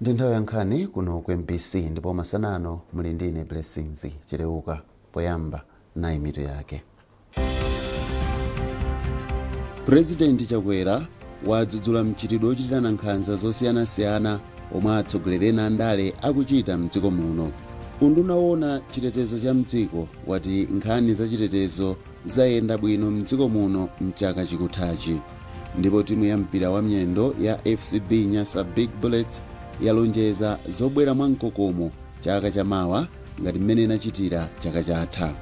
Ndi nthawi ya nkhani kuno ku MBC, ndipo masana ano muli ndine Blessings Chileuka. Poyamba, nayi mitu yake. Purezidenti Chakwera wadzudzula mchitidwe ochitirana nkhanza zosiyanasiyana omwe atsogoleri ena andale akuchita mdziko muno. Unduna woona chitetezo cha mdziko wati nkhani za chitetezo zayenda bwino mdziko muno mchaka chikuthachi. Ndipo timu ya mpira wa miyendo ya FCB Nyasa Big Bullets yalonjeza zobwera mwamkokomo chaka chamawa ngati mmene inachitira chaka chatha.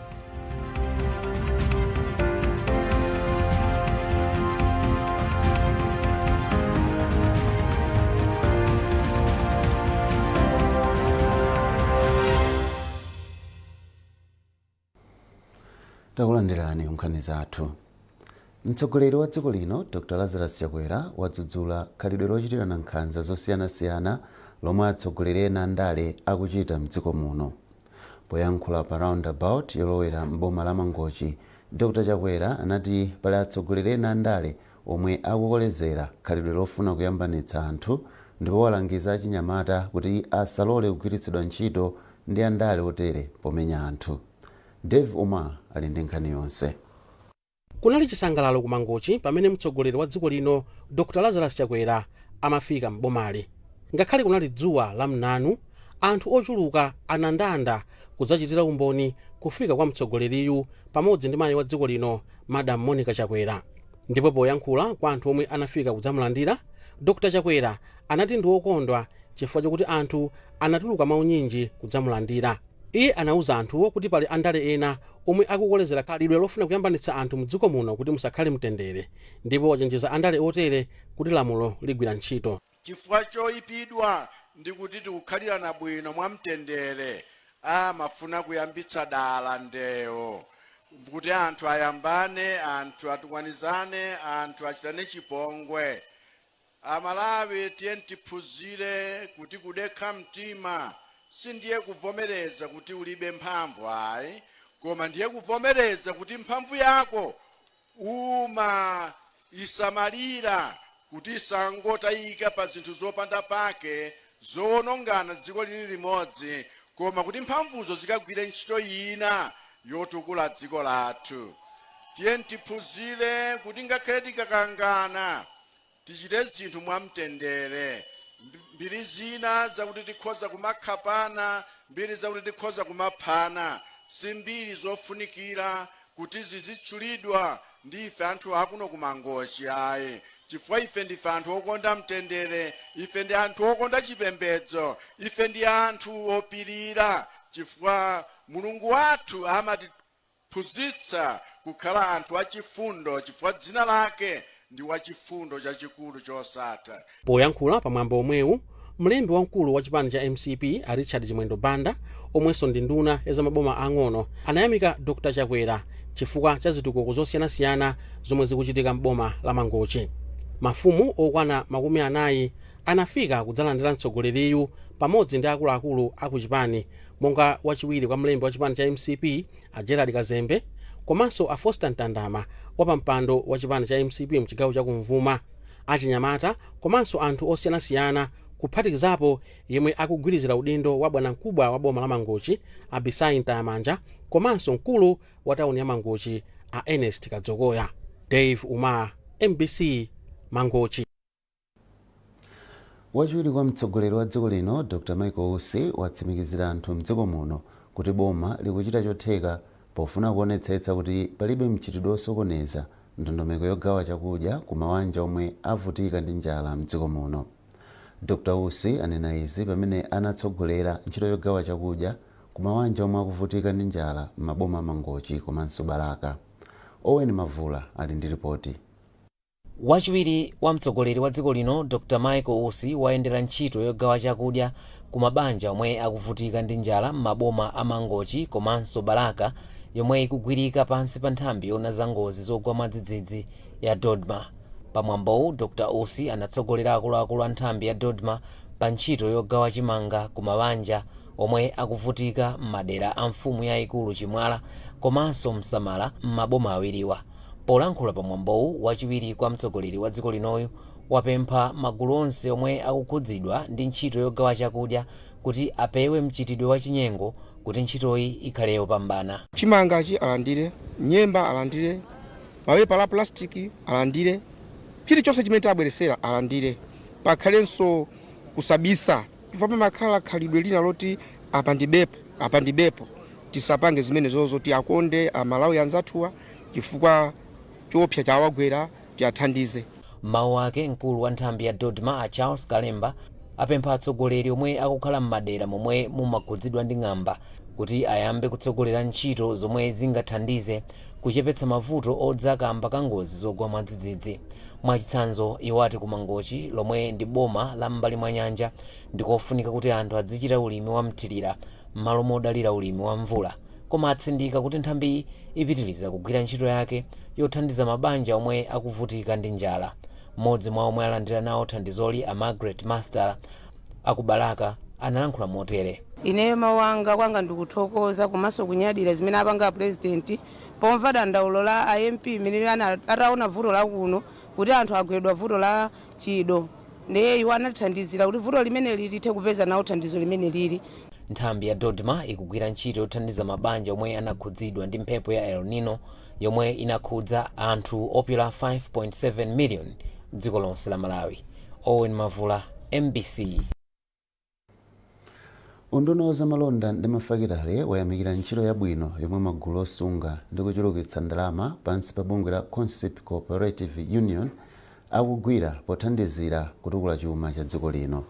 Takulandirani nkhani zathu. Mtsogoleri wa dziko lino Dr Lazarus Chakwera wadzudzula khalidwe lochitirana nkhanza zosiyanasiyana lomwe atsogoleri ena andale akuchita mdziko muno. Poyankhula pa roundabout yolowera m'boma la Mangochi, Dr Chakwera anati pali atsogoleri ena andale omwe akukolezera khalidwe lofuna kuyambanitsa anthu, ndipo walangiza achinyamata kuti asalole kugwiritsidwa ntchito ndi andale otere pomenya anthu. Dave Umar ali ndi nkhani yonse. Kunali chisangalalo ku Mangochi pamene mtsogoleri wa dziko lino Dr Lazarus Chakwera amafika m'bomali. Ngakhale kunali dzuwa la mnanu, anthu ochuluka anandanda kudzachitira umboni kufika kwa mtsogoleriyu pamodzi ndi mayi wa dziko lino Madam Monica Chakwera. Ndipo poyankhula kwa anthu omwe anafika kudzamulandira, Dr Chakwera anati ndi wokondwa chifukwa chokuti anthu anatuluka mwaunyinji kudzamulandira. Iye anauza anthuwo kuti pali andale ena omwe akukolezera khalidwe lofuna kuyambanitsa anthu mdziko muno kuti musakhale mtendere, ndipo wachenjeza andale otere kuti lamulo ligwira ntchito. Chifukwa choyipidwa ndi kuti tikukhalirana bwino mwamtendere, amafuna kuyambitsa dala ndewo kuti anthu ayambane, anthu atukwanizane, anthu achitane chipongwe. Amalawi, tiyeni tiphunzire kuti kudekha mtima sindiye kuvomereza kuti ulibe mphamvu ayi, koma ndiye kuvomereza kuti mphamvu yako umaisamalira kuti isangotayika pa zinthu zopanda pake zowonongana dziko lili limodzi, koma kuti mphamvuzo zikagwire ntchito ina yotukula dziko lathu. Tiyeni tiphunzire kuti ngakhale tikakangana, tichite zinthu mwamtendere. Mbiri zina zakuti tikhoza kumakhapana, mbiri zakuti tikhoza kumaphana, si mbiri zofunikira kuti zizitchulidwa ndi ife anthu akuno ku Mangochi ayi, chifukwa ife ndife anthu okonda mtendere, ife ndi anthu okonda chipembedzo, ife ndi anthu opirira, chifukwa Mulungu wathu amatiphunzitsa kukhala anthu achifundo, chifukwa dzina lake ndi wachifundo chachikulu chosatha. Poyankhula pamwambo omwewu, mlembi wamkulu wa chipani cha MCP a Richard Chimwendo Banda, omwenso ndi nduna ya zamaboma ang'ono, anayamika Dr Chakwera chifukwa cha zitukuko zosiyanasiyana zomwe zikuchitika m'boma la Mangochi. Mafumu okwana 40 anafika kudzalandira mtsogoleriyu pamodzi ndi akuluakulu aku chipani monga wachiwiri kwa mlembi wa chipani cha MCP a Gerald Kazembe, komanso a Foster Mtandama wapampando wa chipani cha MCP mchigawo cha kumvuma, achinyamata komanso anthu osiyanasiyana, kuphatikizapo yemwe akugwirizira udindo wa bwanamkubwa wa boma la Mangochi Abisai Mtayamanja, komanso mkulu wa tawuni ya Mangochi a Ernest Kadzokoya. Dave Umar, MBC, Mangochi. Wachiwiri kwa mtsogoleri wa dziko lino Dr Michael Usi watsimikizira anthu mdziko muno kuti boma likuchita chotheka pofuna kuonetsetsa kuti palibe mchitidwe osokoneza ndondomeko yogawa chakudya ku mabanja omwe avutika ndi njala mdziko muno. Dr Usi anena izi pamene anatsogolera ntchito yogawa chakudya ku mabanja omwe akuvutika ndi njala m'maboma a Mangochi komanso Balaka. Owen Mavula ali ndi ripoti. Wachiwiri wa mtsogoleri wa dziko lino Dr Michael Usi wayendera ntchito yogawa chakudya ku mabanja omwe akuvutika ndi njala m'maboma a Mangochi komanso Balaka, Yomwe ikugwirika pansi pa nthambi yoona za ngozi zogwa mwadzidzidzi ya DoDMA. Pamwambowu, Dr Usi anatsogolera akuluakulu a nthambi ya DoDMA pa ntchito yogawa chimanga ku mabanja omwe akuvutika m'madera a mfumu yayikulu Chimwala komanso Msamala m'maboma awiriwa. Polankhula pamwambowu, wachiwiri kwa mtsogoleri wa dziko linoyu wapempha magulu onse omwe akukhudzidwa ndi ntchito yogawa chakudya kuti apewe mchitidwe wa chinyengo kuti ntchitoyi ikhale yopambana. Chimangachi alandire, nyemba alandire, mapepa la plastiki alandire, chilichonse chimene tabweresera alandire. Pakhalenso kusabisa, chifukwa pamakhala khalidwe lina loti apa ndibepo, apa ndibepo. Tisapange zimene zozo. Tiakonde Amalawi anzathuwa chifukwa choopsa chawagwera, tiathandize. Mawu ake, mkulu wa nthambi ya DoDMA a Charles Kalemba apempha atsogoleri omwe akukhala m'madera momwe mumakhudzidwa ndi ng'amba kuti ayambe kutsogolera ntchito zomwe zingathandize kuchepetsa mavuto odza kamba ka ngozi zogwa mwadzidzidzi. Mwachitsanzo, iwo ati ku Mangochi, lomwe ndi boma la m'mbali mwa nyanja, ndikofunika kuti anthu azichita ulimi wa mthirira m'malo modalira ulimi wa mvula. Koma atsindika kuti nthambiyi ipitiriza kugwira ntchito yake yothandiza mabanja omwe akuvutika ndi njala. Mmodzi mwa omwe alandira nawo thandizoli, a Margaret Master akubalaka, analankhula motere. Ineyo mawu anga, kwanga ndikuthokoza komanso kunyadira zimene apanga Purezidenti pomva dandaulo la a MP imene ataona vuto lakuno kuti anthu agwedwa vuto la chido, ndiye iwo anathandizira kuti vuto limene lithe kupeza nawo thandizo limene lili. Nthambi ya DoDMA ikugwira ntchito yothandiza mabanja omwe anakhudzidwa ndi mphepo ya El Nino yomwe inakhudza anthu opyola 5.7 million dziko lonse la Malawi. Owen Mavula, MBC. Unduna wa zamalonda ndi mafakitale wayamikira ntchito yabwino yomwe magulu osunga ndi kuchulukitsa ndalama pansi pa bungwe la Consip Cooperative Union akugwira pothandizira kutukula chuma cha dziko lino.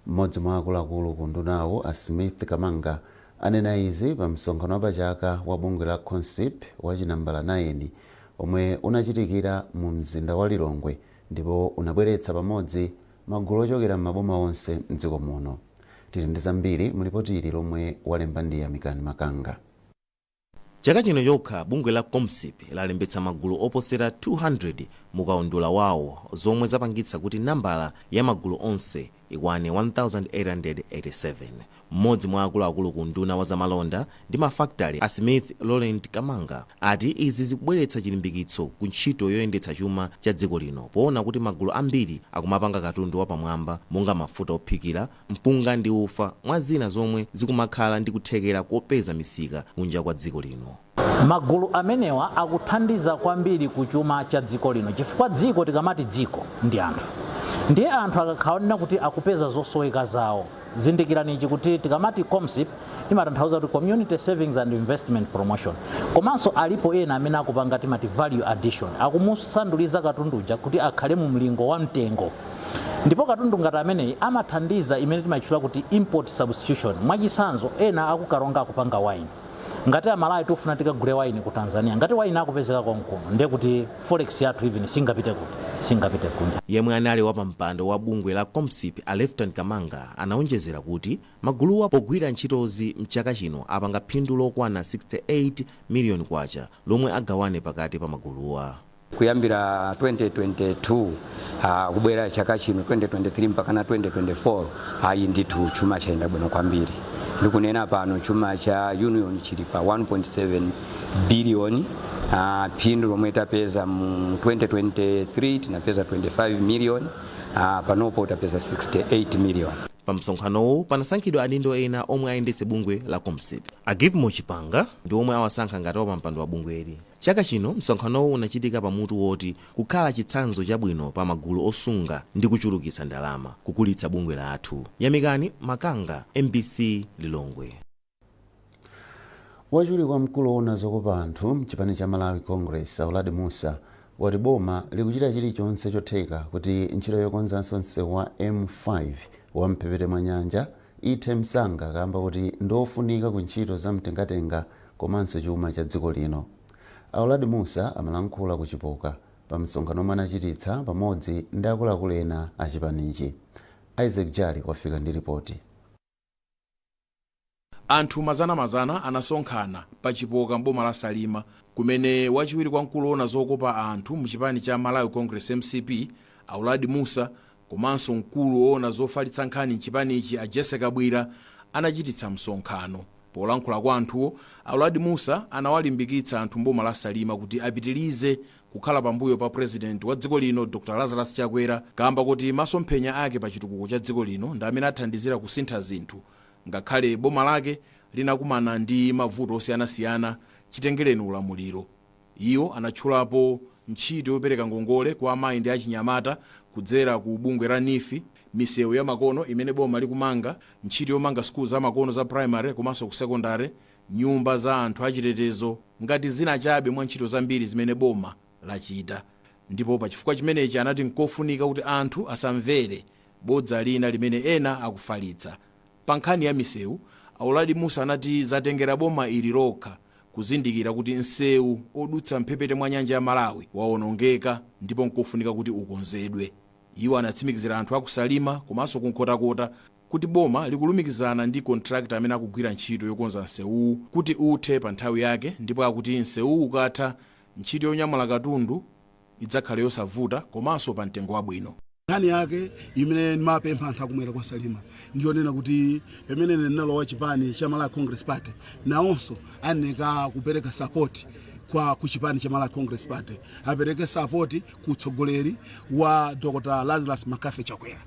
Mmodzi mwa akuluakulu ku undunawo, a Smith Kamanga, anena izi pa msonkhano wapachaka wa bungwe la Consip wachinambala 9 omwe unachitikira mu mzinda wa Lilongwe ndipo unabweretsa pamodzi magulu ochokera m'maboma onse mdziko muno. Tili ndi zambiri mulipoti ili lomwe walemba ndi Yamikani Makanga. Chaka chino chokha, bungwe la Comsip lalembetsa magulu oposera 200 mukaundula wawo, zomwe zapangitsa kuti nambala ya magulu onse ikwane 1887. Mmodzi mwa akuluakulu ku unduna wa zamalonda ndi mafakitale, a Smith Laurent Kamanga, ati izi zikubweretsa chilimbikitso ku ntchito yoyendetsa chuma cha dziko lino, poona kuti magulu ambiri akumapanga katundu wapamwamba monga mafuta ophikira, mpunga ndi ufa, mwa zina, zomwe zikumakhala ndi kuthekera kopeza misika kunja kwa dziko lino. Magulu amenewa akuthandiza kwambiri ku chuma cha dziko lino, chifukwa dziko, tikamati dziko, ndi anthu. Ndiye anthu akakhala kuti akupeza zosoweka zawo, zindikirani ichi kuti tikamati Comsip imatanthauza kuti Community Savings and Investment Promotion. Komanso alipo ena amene akupanga timati value addition, akumusanduliza katunduja kuti akhale mu mlingo wa mtengo, ndipo katundu ngati ameneyi amathandiza imene timatchula kuti import substitution. Mwachitsanzo, ena akukaronga akupanga wine. Ngati Amalawi tikufuna tikagule wine ku Tanzania, ngati wine akupezeka konkuno, ndiye kuti forex yathu even singapite kuti, singapite kunja. Yemwe anali wapampando wa bungwe la Comsip, a Lefton Kamanga, anaonjezera kuti maguluwa pogwira ntchitozi mchaka chino apanga phindu lokwana 68 miliyoni kwacha lomwe agawane pakati pa maguluwa. Kuyambira 2022 kubwera chaka chino 2023 mpaka na 2024, ayi ndithu, chuma chayenda bwino kwambiri. Ndikunena pano chuma cha union chili pa 1.7 billion. Phindu lomwe tapeza mu 2023 tinapeza 25 million, panopo tapeza 68 million. Pa msonkhanowu panasankhidwa adindo ena omwe ayendetse bungwe la Comsip. A Givemo Chipanga ndi omwe awasankha ngati wapampando wa bungweli. Chaka chino msonkhanowu unachitika pamutu woti kukhala chitsanzo chabwino pa magulu osunga ndi kuchulukitsa ndalama, kukulitsa bungwe lathu. Yamikani Makanga, MBC, Lilongwe. Wachiwiri kwa mkulu woona zokopa anthu mchipani cha Malawi Congress, Auladi Musa, wati boma likuchita chilichonse chotheka kuti ntchito yokonzanso msewu wa M5 wa mphepete mwa nyanja ithe msanga, kamba kuti ndiofunika ku ntchito za mtengatenga komanso chuma cha dziko lino. Auladi Musa amalankhula ku Chipoka pa msonkhano omwe anachititsa pamodzi ndi akuluakulu ena a chipanichi. Isaac Jali wafika ndi ripoti. Anthu mazanamazana anasonkhana pa Chipoka mboma la Salima, kumene wachiwiri kwa mkulu woona zokopa anthu muchipani cha Malawi Congress, MCP, Auladi Musa, komanso mkulu woona zofalitsa nkhani mchipanichi, a Jesse Kabwira, anachititsa msonkhano. Polankhula kwa anthuwo, Auladi Musa anawalimbikitsa anthu mboma la Salima kuti apitirize kukhala pambuyo pa President wa dziko lino, Dr Lazarus Chakwera, kamba kuti masomphenya ake pa chitukuko cha dziko lino ndi amene athandizira kusintha zinthu, ngakhale boma lake linakumana ndi mavuto osiyanasiyana chitengereni ulamuliro. Iwo anatchulapo ntchito yopereka ngongole kwa amayi ndi achinyamata kudzera ku bungwe la NEEF, misewu ya makono imene boma likumanga, ntchito yomanga sukulu za makono za primary komanso ku secondary, nyumba za anthu achitetezo, ngati zina chabe mwa ntchito zambiri zimene boma lachita. Ndipo pachifukwa chimenechi anati nkofunika kuti anthu asamvere bodza lina limene ena akufalitsa. Pa nkhani ya misewu, Auladi Musa anati zatengera boma ili lokha kuzindikira kuti msewu odutsa mphepete mwa nyanja ya Malawi wawonongeka ndipo nkofunika kuti ukonzedwe. Iwo anatsimikizira anthu akuSalima komanso kuNkhotakota kuti boma likulumikizana ndi contractor amene akugwira ntchito yokonza msewuwu kuti uthe pa nthawi yake, ndipo akuti msewuwu ukatha, ntchito yonyamula katundu idzakhale yosavuta komanso pa mtengo wabwino. Nkhani yake imene ndimapempha anthu akumwera kwa Salima ndiyonena kuti pamene ndinalowa chipani cha Malawi Congress Party, nawonso aneka kupereka support kwa ku chipani cha Malawi Congress Party, apereke support ku utsogoleri wa Dr Lazarus McCarthy Chakwera.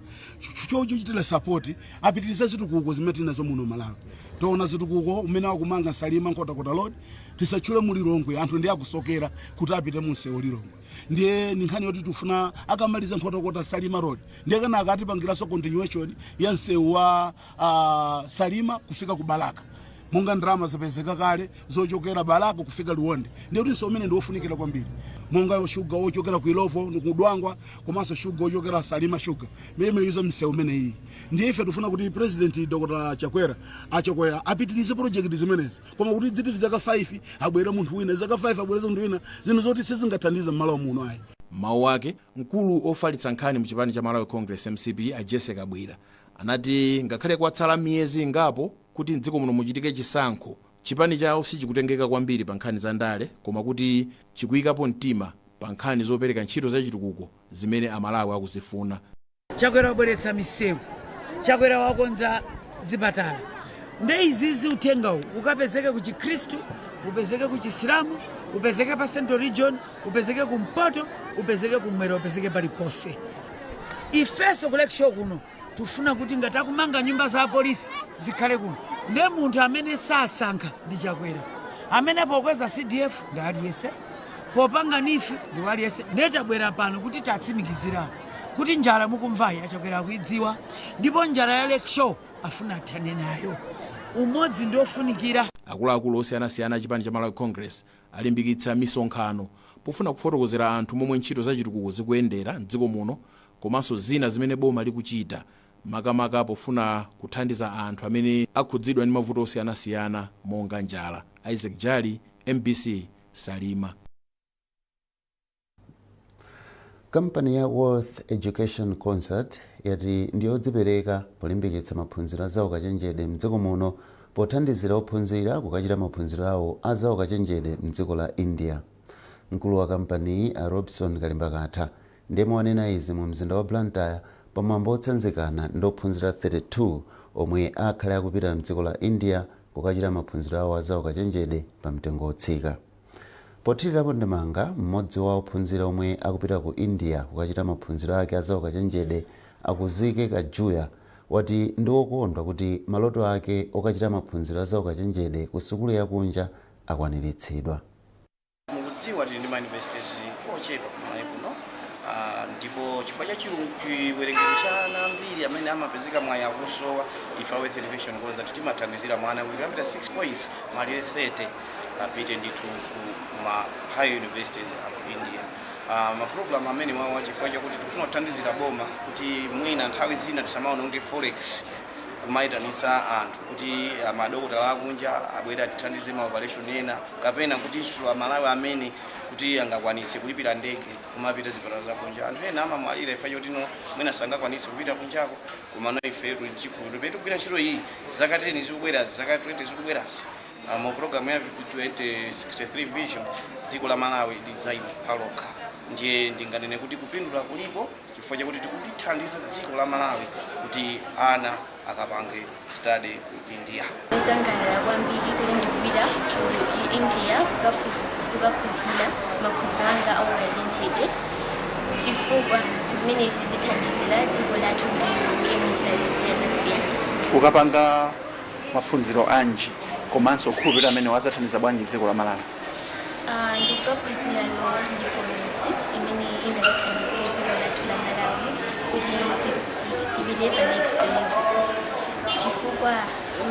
Chochitira support, apitirize zitukuko zimene tinazo muno Malawi. Toona zitukuko umene akumanga Salima Nkhotakota Road, tisatchule mu Lilongwe, anthu ndi akusokera kuti apite mu msewu Lilongwe. Ndiye ni nkhani yoti tifuna akamaliza Nkhotakota Salima Road, ndiye kenaka atipangiranso continuation ya msewu wa Salima kufika ku Balaka, monga ndalama zapezeka kale zochokera Balaka kufika Liwonde. Ndiye kuti msewu umene ndi wofunikira kwambiri, monga shuga wochokera ku Illovo ndi ku Dwangwa, komanso shuga wochokera Salima Shuga imene imayuza msewu umene iyi. Ndiye ife tifuna kuti President Dr Chakwera, aChakwera, apitirize project zimenezi, koma kuti dziti zaka 5 abwere munthu wina, zaka 5 abwereze munthu wina, zinthu zoti sizingathandize mmalo muno ayi. Mawu ake, mkulu ofalitsa nkhani muchipani cha Malawi Congress, MCP, a Jesse Kabwira, anati ngakhale kwatsala miyezi ingapo kuti mdziko muno muchitike chisankho, chipani chawo sichikutengeka kwambiri pa nkhani za ndale, koma kuti chikuyikapo mtima pa nkhani zopereka ntchito zachitukuko zimene Amalawi akuzifuna. Chakwera wabweretsa misewu, Chakwera wakonza zipatala. Nde izizi uthengawu ukapezeke ku Chikhristu, upezeke ku Chisilamu, upezeke pa Central Region, upezeke kumpoto, upezeke kumwera, upezeke paliponse. Ifenso ku Lakeshore kuno tifuna kuti ngati akumanga nyumba za apolisi zikhale kuno. Nde munthu amene sasankha ndi Chakwera, amene pokweza CDF ndi aliyense, popanga NEEF ndi aliyense. Nde tabwera pano kuti tatsimikizira kuti njala mukumvayi aChakwera akuidziwa, ndipo njala ya Lakeshore afuna athane nayo. Umodzi ndi ofunikira. Akuluakulu osiyanasiyana a chipani cha Malawi Congress alimbikitsa misonkhano pofuna kufotokozera anthu momwe ntchito zachitukuko zikuyendera mdziko muno, komanso zina zimene boma likuchita, makamaka pofuna kuthandiza anthu amene akhudzidwa ndi mavuto osiyanasiyana monga njala. Isaac Jali, MBC, Salima. Kampani ya Worth Education Consult yati ndiyodzipereka polimbikitsa maphunziro a zaukachenjede mdziko muno, pothandizira ophunzira kukachita maphunziro awo a zaukachenjede mdziko la India. Mkulu wa kampaniyi, a Robson Kalimbakatha, ndiyemwe wanena izi mu mzinda wa Blantyre pamwambo otsanzikana ndi ophunzira 32 omwe akhale akupita mdziko la India kukachita maphunziro awo a zaukachenjede pa mtengo wotsika. Pothirirapo ndemanga, mmodzi wa ophunzira omwe akupita ku India kukachita maphunziro ake a zaukachenjede, Akuzike Kajuya, wati ndi wokondwa kuti maloto ake okachita maphunziro a zaukachenjede ku sukulu yakunja akwaniritsidwa. Mukudziwa tili ndi ma universities ochepa ku Malawi kuno, ndipo chifukwa cha chiwerengero cha ana ambiri amene amapezeka mwayi akusowa, ife a Worth Education Consult timathandizira mwana kuti kuyambira 6 points malire 30 apite ndithu ku ma higher universities aku India. Ma program amene wawa chifukwa chakuti tikufuna kuthandizira boma kuti mwina nthawi zina tisamaone kuti forex Kumayitanitsa anthu kuti madokotala akunja abwere atithandize ma operation ena, kapena kutinso Amalawi amene kuti angakwanitse kulipira ndege kumapita zipatala zakunja. Anthu ena amamwalira ife chotino mwina sangakwanitse kupita kunjako. Komano ife tuli chikhulupiriro, tikugwira ntchito iyi, zaka 10 zikubwerazi, zaka 20 zikubwerazi, mu program ya 2063 Vision, dziko la Malawi lidzayima palokha. Ndiye ndinganene kuti kupindula kulipo chifukwa chakuti tikulithandiza dziko la Malawi kuti ana akapange study ku India. Ndisangalala kwambiri kuti ndikupita ku India kukaphunzira maphunziro anga aukachenjede, chifukwa zimenezi zithandizira dziko lathu litukuke munjira zosiyanasiyana. Ukapanga maphunziro anji, komanso kukhulupirira amene wazathandiza bwanji dziko la Malawi? Ndikukaphunzira law ndi commerce, imene ingatithandizire dziko lathu la Malawi kuti tipite pa next level, chifukwa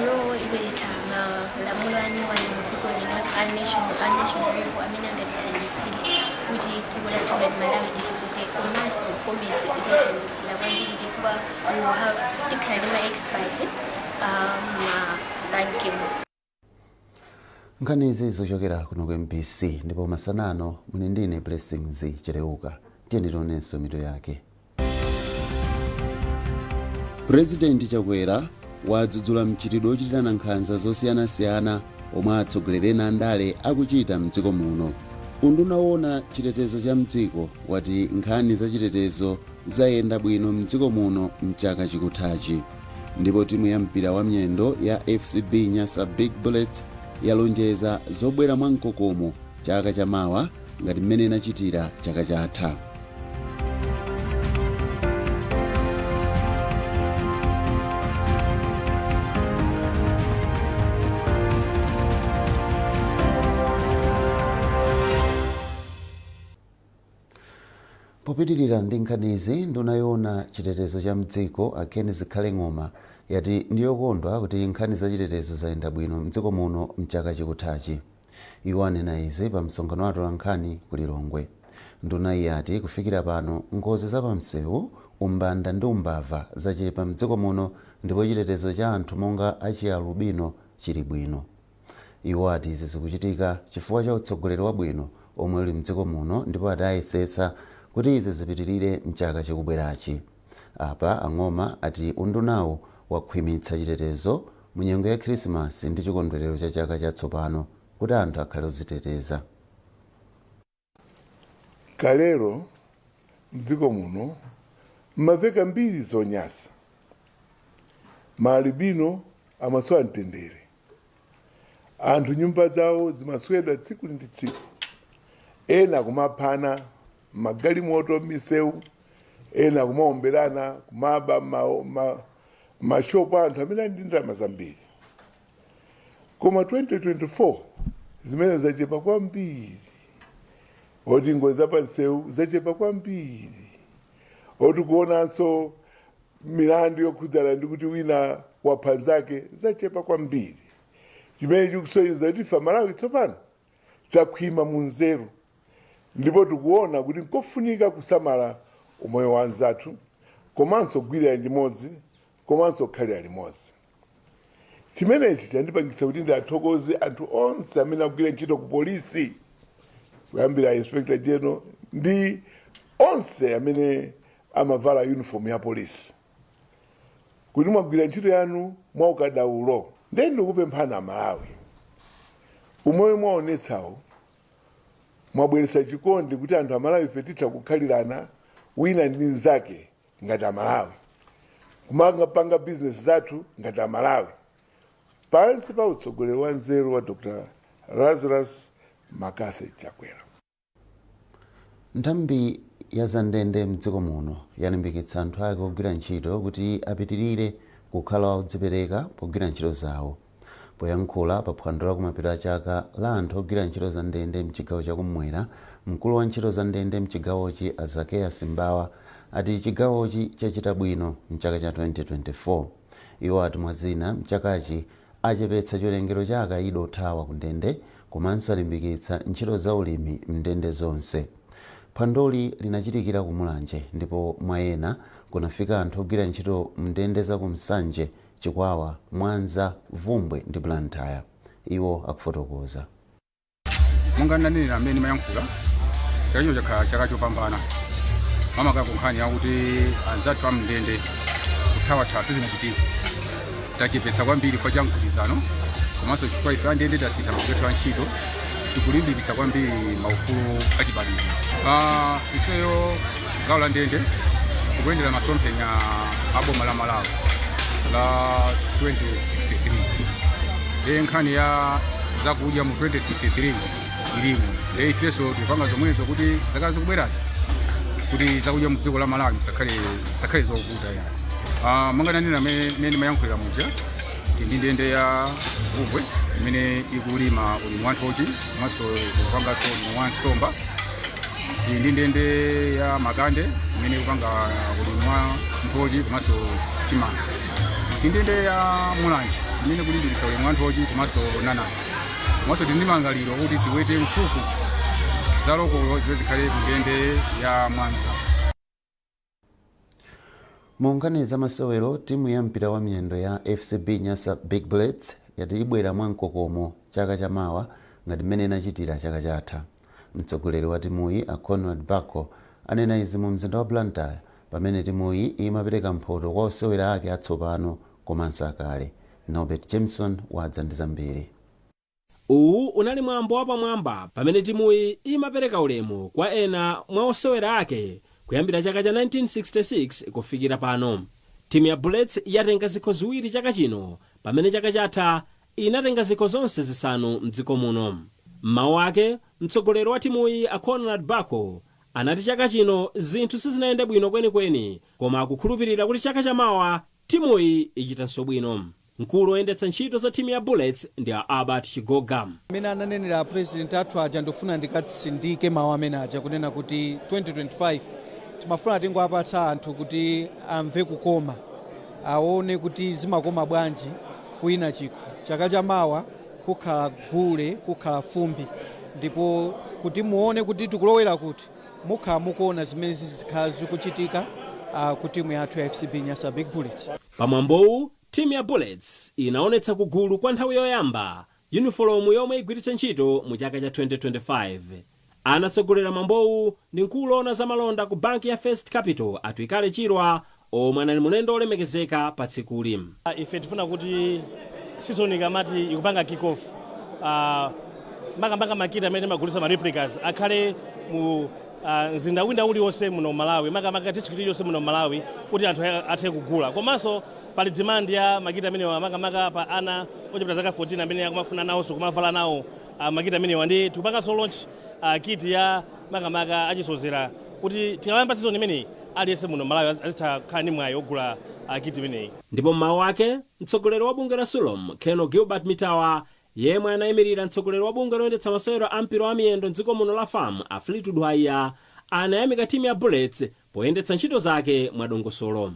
law ibweretsa malamulo anyuwani mu dziko lino a national level amene angatithandizire kuti dziko lathu ngati Malawi litukuke. Komanso commerce itithandizira kwambiri chifukwa we will have, tikhala ndi ma expert ma banking. Nkhani izi zochokera kuno ku MBC, ndipo masanano muli ndine Blessings Chereuka. Tiyeni tionenso mitu yake. Purezidenti Chakwera wadzudzula mchitidwe ochitirana nkhanza zosiyanasiyana omwe atsogoleri ena andale akuchita mdziko muno. Unduna woona chitetezo cha mdziko wati nkhani za chitetezo zayenda bwino mdziko muno mchaka chikuthachi. Ndipo timu ya mpira wa miyendo ya FCB Nyasa Big Bullets yalonjeza zobwera mwamkokomo chaka chamawa ngati mmene inachitira chaka chatha. Popitirira ndi nkhanizi, nduna yoona chitetezo cha mdziko a Ken Zikhale Ng'oma yati ndiyokondwa kuti nkhani za chitetezo zayenda bwino mdziko muno mchaka chikuthachi. Iwo anena izi pa msonkhano wa atolankhani ku Lilongwe. Nduna iyi yati kufikira pano ngozi za pamsewu, umbanda ndi umbava zachepa mdziko muno, ndipo chitetezo cha anthu monga achialubino chili bwino. Iwo ati izi zikuchitika chifukwa cha utsogoleri wabwino omwe uli mdziko muno, ndipo ati ayesetsa kuti izi zipitirire mchaka chikubwerachi. Apa Ang'oma ati undunawu wakhwimitsa chitetezo mu nyengo ya Khrisimasi ndi chikondwerero cha chaka chatsopano kuti anthu akhale odziteteza. Kalero mdziko muno mmamveka mbiri zonyasa. Maalibino amasowa mtendere. Anthu nyumba zawo zimaswedwa tsiku ndi tsiku, ena kumaphana magalimoto m'misewu, ena kumaomberana, kumaba mashopu anthu amene ali ndi ndalama zambiri. Koma 2024 zimene zachepa kwambiri, oti ngozi zapamsewu zachepa kwambiri, oti kuonanso milandu yokhudzana ndi kuti wina wapha nzake zachepa kwambiri, chimene chikusonyeza kuti ife Amalawi tsopano takhwima mu nzeru, ndipo tikuona kuti nkofunika kusamala umoyo wa anzathu, komanso kugwirira limodzi, komanso kukhalira limodzi. Chimenechi chandipangitsa kuti ndiathokoze anthu onse amene akugwira ntchito ku polisi, kuyambira Inspector General ndi onse amene amavala uniform ya polisi, kuti mwagwira ntchito yanu mwaukadaulo. Ndiye ndikupemphani Amalawi, umoyo mwaonetsawo, mwabweretsa chikondi kuti anthu Amalawi ife titha kukhalirana wina ndi mnzake ngati Amalawi, kumapanga bizinesi zathu ngati Amalawi pansi pa utsogoleri wa nzeru wa Dr Lazarus McCarthy Chakwera. Nthambi ya zandende mdziko muno yalimbikitsa anthu ake ogwira ntchito kuti apitirire kukhala odzipereka pogwira ntchito zawo. Poyankhula pa phwando la kumapeto a chaka la anthu ogwira ntchito za ndende mchigawo chakumwera, mkulu wa ntchito za ndende mchigawochi a Zakeya Simbawa ati chigawochi chachita bwino mchaka cha 2024. Iwo ati mwazina mchakachi achepetsa chiwerengero cha akaidi othawa ku ndende, komanso alimbikitsa ntchito za ulimi mndende zonse. Phwandoli linachitikira ku Mulanje, ndipo mwa ena kunafika anthu ogwira ntchito mndende za ku Nsanje. Chikwawa, Mwanza, Bvumbwe ndi Blantyre. Iwo akufotokoza. Monga ndanenera amene ndimayankhula, chaka chino chakhala chaka chopambana, makamaka ku nkhani yakuti anzathu amndende kuthawathawa sizinachitika. Tachepetsa kwambiri chifukwa cha mgwirizano, komanso chifukwa ife andende tasintha magwiridwe a ntchito, tikulimbikitsa kwambiri maufulu achibadwidwe. Ifeyo gawo la ndende tikuyendera masomphenya a boma la Malawi la 2063. Ndiye nkhani ya zakudya mu 2063 ilimo, ndiye ifenso tikupanga zomwezo kuti zaka zikubwerazi kuti zakudya mu dziko la Malawi zisakhale zovuta ya. Monga ndanena mmene ndimayankhulira muja, tili ndi ndende ya Bvumbwe imene ikulima ulimi wa nthochi komanso ikupanganso ulimi wa nsomba. Tili ndi ndende ya Makande imene ikupanga ulimi wa nthochi komanso chimanga. Tili ndi ndende ya Mulanje imene ikulimbikitsa ulimi wa nthochi komanso nanasi. Komanso tili ndi malingaliro kuti tiwete nkhuku za lokolo zimene zikhale ku ndende ya Mwanza. Mu nkhani za masewero, timu ya mpira wa miyendo ya FCB Nyasa Big Bullets yati ibwera mwamkokomo chaka chamawa ngati mmene inachitira chaka chatha. Mtsogoleri wa timuyi, a Conrad Bako, anena izi mu mzinda wa Blantyre pamene timuyi imapereka mphoto kwa osewera ake atsopano komanso akale. Norbert Jameson wadza ndi zambiri. Uwu unali mwambo wapamwamba pamene timuyi imapereka ulemu kwa ena mwa osewera ake kuyambira chaka cha 1966 kufikira pano. Timu ya Bullets yatenga zikho ziwiri chaka chino pamene chaka chatha inatenga zikho zonse zisanu mdziko muno. M'mawu ake, mtsogoleri wa timuyi a Conrad Bako anati chaka chino zinthu sizinayende bwino kwenikweni, koma akukhulupirira kuti chaka chamawa timuyi ichitanso bwino. Mkulu oyendetsa ntchito za timu ya Bullets ndi a Albert Chigoga. Amene ananenera president athu aja, ndifuna ndikatsindike mawu amene aja kunena kuti 2025 timafuna tingoapatsa anthu kuti amve kukoma, aone kuti zimakoma bwanji kuwina chikho. Chaka chamawa kukhala gule, kukhala fumbi, ndipo kuti muone kuti tikulowera kuti mukhala mukuona zimene zizikhala zikuchitika ku timu yathu ya FCB Nyasa Big Bullets. Pamwambowu, timu ya Bullets inaonetsa kugulu kwa nthawi yoyamba yunifolomu yomwe igwiritse ntchito mu chaka cha 2025. Anatsogolera mwambowu ndi mkulu oona zamalonda ku banki ya First Capital, Atwikale Chirwa, omwe anali mlendo olemekezeka pa tsikuli. Ife tifuna kuti season ikamati ikupanga kick off, makamaka makiti amene timagulitsa ma replicas akhale mu mzinda wina uliwonse muno Malawi, makamaka district iliyonse muno Malawi, kuti anthu athe kugula. Komanso pali demand ya makiti amenewa, makamaka pa ana ochepera zaka 14 amene akumafuna nawonso kumavala nawo makiti amenewa. Ndi tikupanganso launch kit ya makamaka achisodzera kuti tikamayamba season imeneyi aliyense muno Malawi azitha kukhala ndi mwayi ogula kit imeneyi. Ndipo mmawu ake, mtsogoleri wa bungwe la SULOM, Colonel Gilbert Mitawa, yemwe anayimirira mtsogoleri wa bungwe loyendetsa masewero a mpira wa miyendo mdziko muno la FAM, a Fleetwood Haiya, anayamika timu ya Bullets poyendetsa ntchito zake mwadongosolo.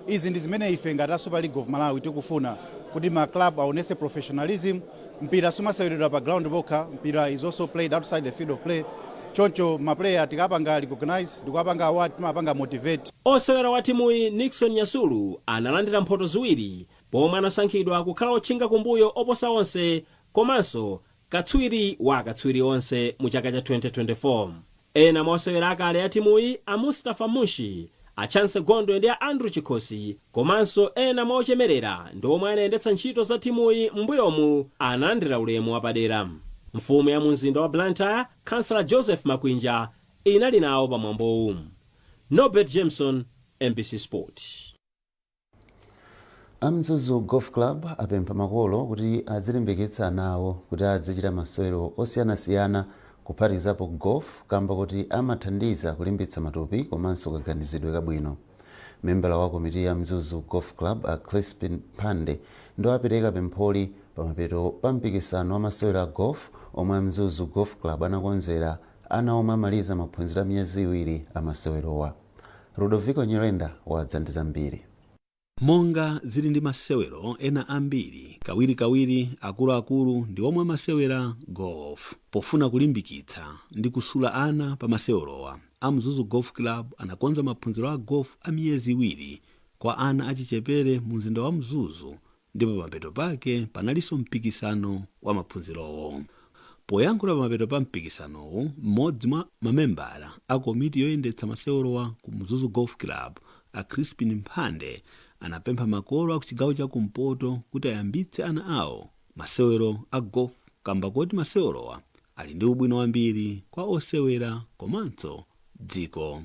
Izi ndi zimene ife ngati a Super League of Malawi tikufuna, kuti ma club aonese professionalism. Mpira sumaseweredwa pa ground pokha, mpira is also played outside the field of play. Choncho ma player tikapanga recognize, ndikuwapanga award, timapanga motivate. Osewera wa timuyi Nixon Nyasulu analandira mphoto ziwiri pomwe anasankhidwa kukhala otchinga kumbuyo oposa onse komanso katswiri wa akatswiri onse mu chaka cha 2024. Ena mwa osewera akale a timuyi, a Mustafa Mushi, a Chance Gondwe ndi a Andrew Chikhosi, komanso ena mwa ochemerera ndi omwe anayendetsa ntchito za timuyi m'mbuyomu, analandira ulemu wapadera. Mfumu ya mumzinda wa Blantyre, Kansala Joseph Makwinja, inali nawo pamwambowu. Norbert Jameson, MBC Sport. A Mzuzu Golf Club apempha makolo kuti azilimbikitsa ana awo kuti azichita masewero osiyanasiyana, kuphatikizapo golf, kamba kuti amathandiza kulimbitsa matupi komanso kaganizidwe kabwino. Membala wa komiti ya Mzuzu Golf Club, a Crispin Phande, ndo apereka pempholi pamapeto pa mpikisano wa masewero a golf omwe a Mzuzu Golf Club anakonzera ana omwe amaliza maphunziro a miyezi 2 amasewerowa. Ludovico Nyirenda wadza ndi zambiri. Monga zili ndi masewero ena ambiri, kawirikawiri akuluakulu ndi omwe amasewera golf. Pofuna kulimbikitsa ndi kusula ana pa masewerowa, a Mzuzu Golf Club anakonza maphunziro a golf a miyezi 2 kwa ana achichepere mu mzinda wa Mzuzu. Ndipo pamapeto pake panalinso mpikisano wa maphunzirowo. Poyankhula pamapeto pa mpikisanowu, mmodzi mwa mamembala a komiti yoyendetsa masewerowa ku Mzuzu Golf Club, a Crispin Mphande, anapempha makolo a kuchigawo cha kumpoto kuti ayambitse ana awo masewero a golf kamba koti masewerowa ali ndi ubwino wambiri kwa osewera komanso dziko.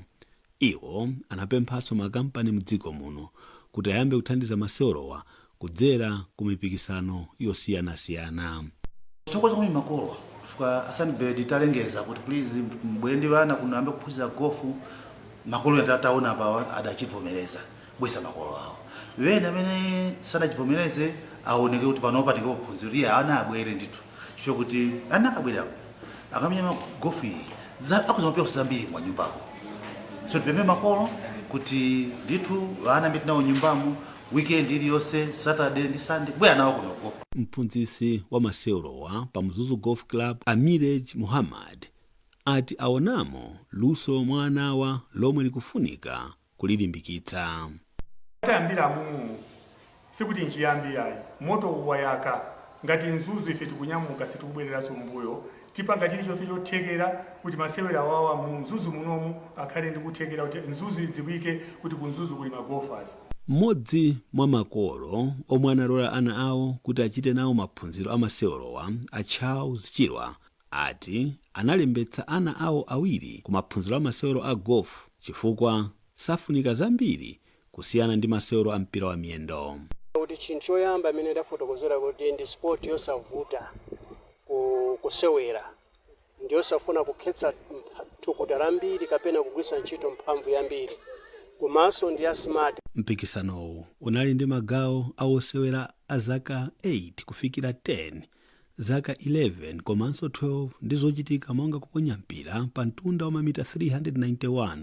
Iwo anapemphanso makampani mdziko muno kuti ayambe kuthandiza masewerowa kudzera ku mipikisano yosiyanasiyana. Tithokoza kwambiri makolo chifukwa a Sunbird talengeza kuti please mbwere ndi vana kuno ambe kuphunzira gofu, makolo ena taona apawa adachivomereza kubwesa makolo awo. Wena amene sanachivomereze aoneke kuti panopa tingaphunzira kuti ana abwere ndithu, chifukwa kuti ana akabwera akamenya gofu iyi akuzamapewa zambiri mwa nyumbako. So tipemphe makolo kuti ndithu ana amene tinawo nyumbamo, weekend iliyonse, Saturday ndi Sunday, kubwera nawo kuno golf. Mphunzitsi wa masewerowa pa Mzuzu Golf Club, a Mirage Muhammad, ati aonamo luso mwa anawa lomwe likufunika kulilimbikitsa. Tayambira amumu, sikuti nchiyambi ayi, moto wayaka ngati Mzuzu. Ife tikunyamuka, sitikubwereranso mbuyo. Tipanga chilichonse chothekera kuti masewera awawa mu Mzuzu munomu akhale ndi kuthekera kuti Mzuzu idziwike kuti ku Mzuzu kuli ma golfers. Mmodzi mwa makolo omwe analola ana awo kuti achite nawo maphunziro a masewerowa, a Charles Chirwa, ati analembetsa ana awo awiri ku maphunziro a masewero a golf chifukwa safunika zambiri kusiyana ndi masewero a mpira wa miyendo. Kuti chinthu choyamba imene ndafotokozera kuti ndi sport yosavuta kusewera, ndi yosafuna kukhetsa thukuta lambiri kapena kugwiritsa ntchito mphamvu yambiri, komanso ndi ya smart. Mpikisanowu unali ndi magawo a osewera a zaka 8 kufikira 10, zaka 11 komanso 12, ndi zochitika monga kuponya mpira pa mtunda wa mamita 391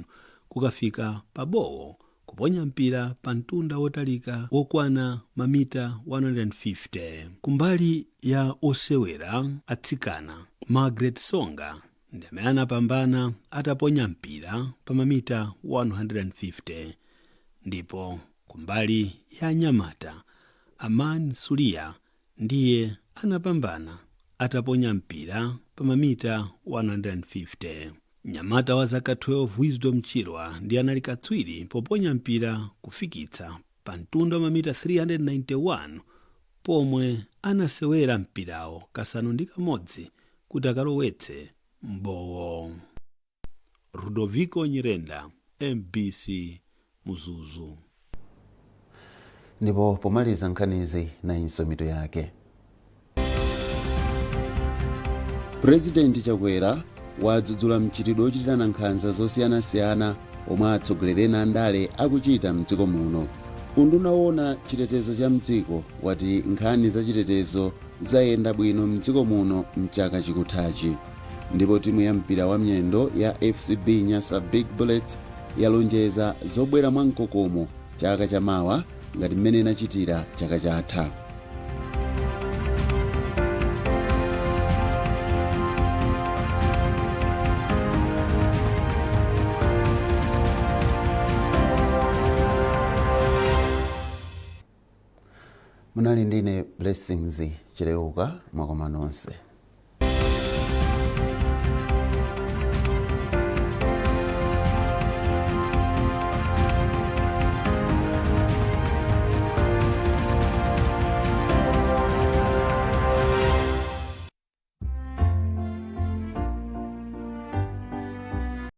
kukafika pa bowo, kuponya mpira pa mtunda wotalika wokwana mamita 150. Kumbali ya osewera atsikana, Margaret Songa ndi amene anapambana ataponya mpira pa mamita 150, ndipo kumbali ya anyamata, Aman Sulia ndiye anapambana ataponya mpira pa mamita 150. Mnyamata wa zaka 12, Wisdom Chirwa, ndiye anali katswiri poponya mpira kufikitsa pa mtunda wa mamita 391, pomwe anasewera mpirawo kasanu ndi kamodzi kuti akalowetse mbowo. Rudoviko Nyirenda, MBC, Mzuzu. Ndipo pomaliza nkhanizi, nayinso mitu yake. Purezidenti Chakwera wadzudzula mchitidwe wochitirana nkhanza zosiyanasiyana omwe atsogoleri ena andale akuchita mdziko muno. Unduna woona chitetezo cha mdziko wati nkhani za chitetezo zayenda bwino mdziko muno mchaka chikuthachi. Ndipo timu ya mpira wa miyendo ya FCB Nyasa Big Bullets yalonjeza zobwera mwamkokomo chaka chamawa ngati mmene inachitira chaka chatha. Munali ndine Blessings Chileuka. Mwakoma nonse.